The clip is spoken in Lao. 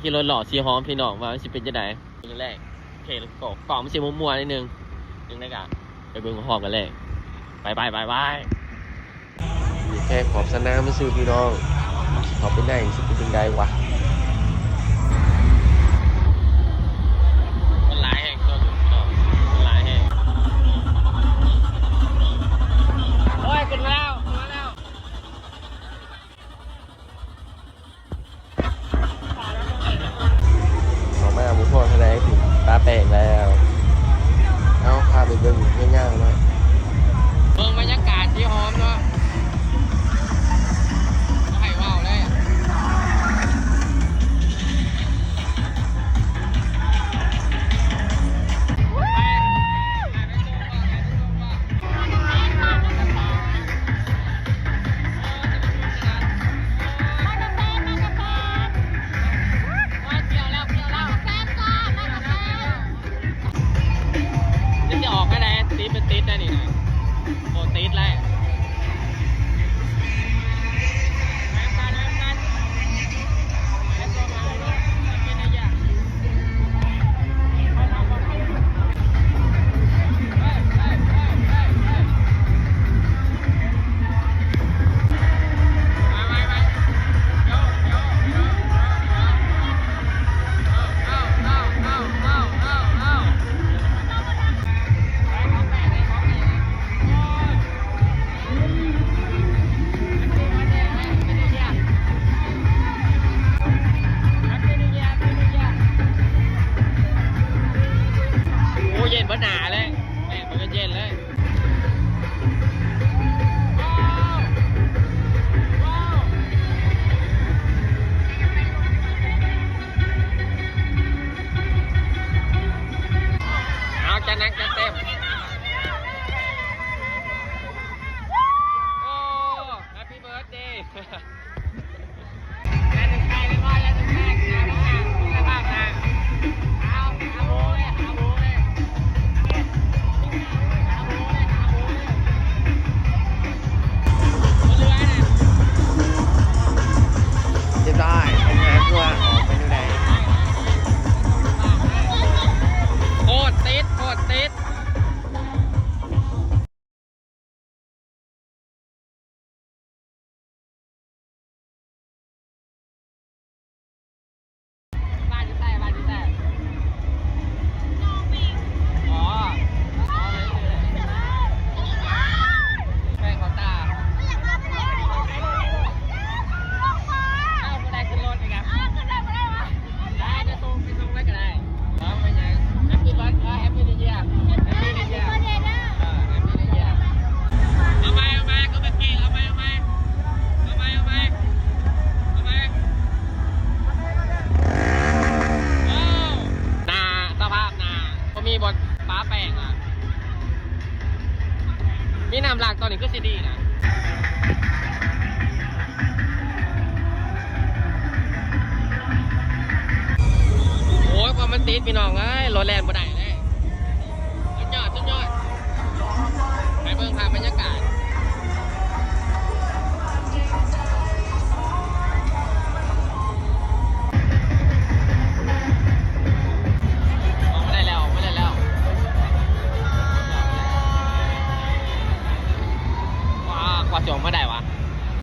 ຂີ່ລົດຫຼໍ່ສີຫອມ ພີ່ນ້ອງ ວ່າມັນຊິເປັນຈັ່ງໃດ. ເບິ່ງແລກ ໂອເຄ ເລີດໂກ ກ້ອງມັນຊິມົວໆ ໜ້ອຍໜຶ່ງ ຈັ່ງໃດກະໄປເບິ່ງພ້ອມກັນເລີຍ. ໄປໆໆໆ ຢູ່ແຄ່ຂອບສະໜາມຊື່ໆ ພີ່ນ້ອງ ເຂົ້າໄປໃນຊິເປັນຈັ່ງໃດວະ. ຄົນຫຼາຍແຮງ ໂຕນີ້ພີ່ນ້ອງ ຄົນຫຼາຍແຮງ. ໂອ້ຍ ຂຶ້ນມາແລ້ວ ຂຶ້ນມາແລ້ວ. ອອກມາບໍ່ພໍເທົ່າໃດ ຖືກປາແປງແລ້ວ. ເອົາ ພາໄປເບິ່ງຍ່າງໆ ເນາະ ເບິ່ງບັນຍາກາດທີ່ຫອມເນາະ ບໍ່ໃຫ້ເວົ້າເລີຍ. ດຽວຈະອອກໄດ້ໃດ໋ ຕິດ ມັນຕິດໄດ້ນີ້ນະ ໂອ້ ຕິດແລ້ວ. ໂອ້ ເຢັນເບິດໜ້າເລີຍ ແມ່ນ ມັນກໍເຢັນເລີຍ. ເອົາ ຈັດໜັກຈັດເຕັມ. ໂອ້ Happy birthday. ຮຽບຮ້ອຍ ທຳງານທົ່ວ ອອກໄປທາງໃດ. ໂຄດຕິດ ໂຄດຕິດ. ບ້ານຢູ່ໃສ? ບ້ານຢູ່ໃສ? ອໍ ແຂວງເຂົ້າຕາ. ເອົາ ບໍ່ໄດ້ຂຶ້ນລົດອີກແລ້ວ. ໄດ້ ຈະສົ່ງ ໄປສົ່ງໄວ້ກໍໄດ້. ເອົາ ບໍ່ເປັນຫຍັງ. Happy birthday ເອີ Happy New Year. Happy New Year ເອີ Happy New Year. ເອົາໃໝ່ ເອົາໃໝ່ ກໍເປັນເກມ ເອົາໃໝ່ ເອົາໃໝ່ ເອົາໃໝ່ ເອົາໃໝ່ ເອົາໃໝ່. ໂອ້ ໜ້າ ສະພາບໜ້າ ບໍ່ມີບ່ອນປະແປງອະ. ມີນ້ຳລ້າງ ຕອນນີ້ຄືຊິດີນະ. ໂອ້ຍ ຄວາມມັນຕິດ ພີ່ນ້ອງເອີຍ ລົດແລ່ນບໍ່ໄດ້ເດ້. ສຸດຍອດ ສຸດຍອດ. ໄປເບິ່ງພາບບັນຍາກາດ. ອອກມາໄດ້ແລ້ວ ອອກມາໄດ້ແລ້ວ. ວ້າ ກວ່າຊິອອກມາໄດ້ຫວາ.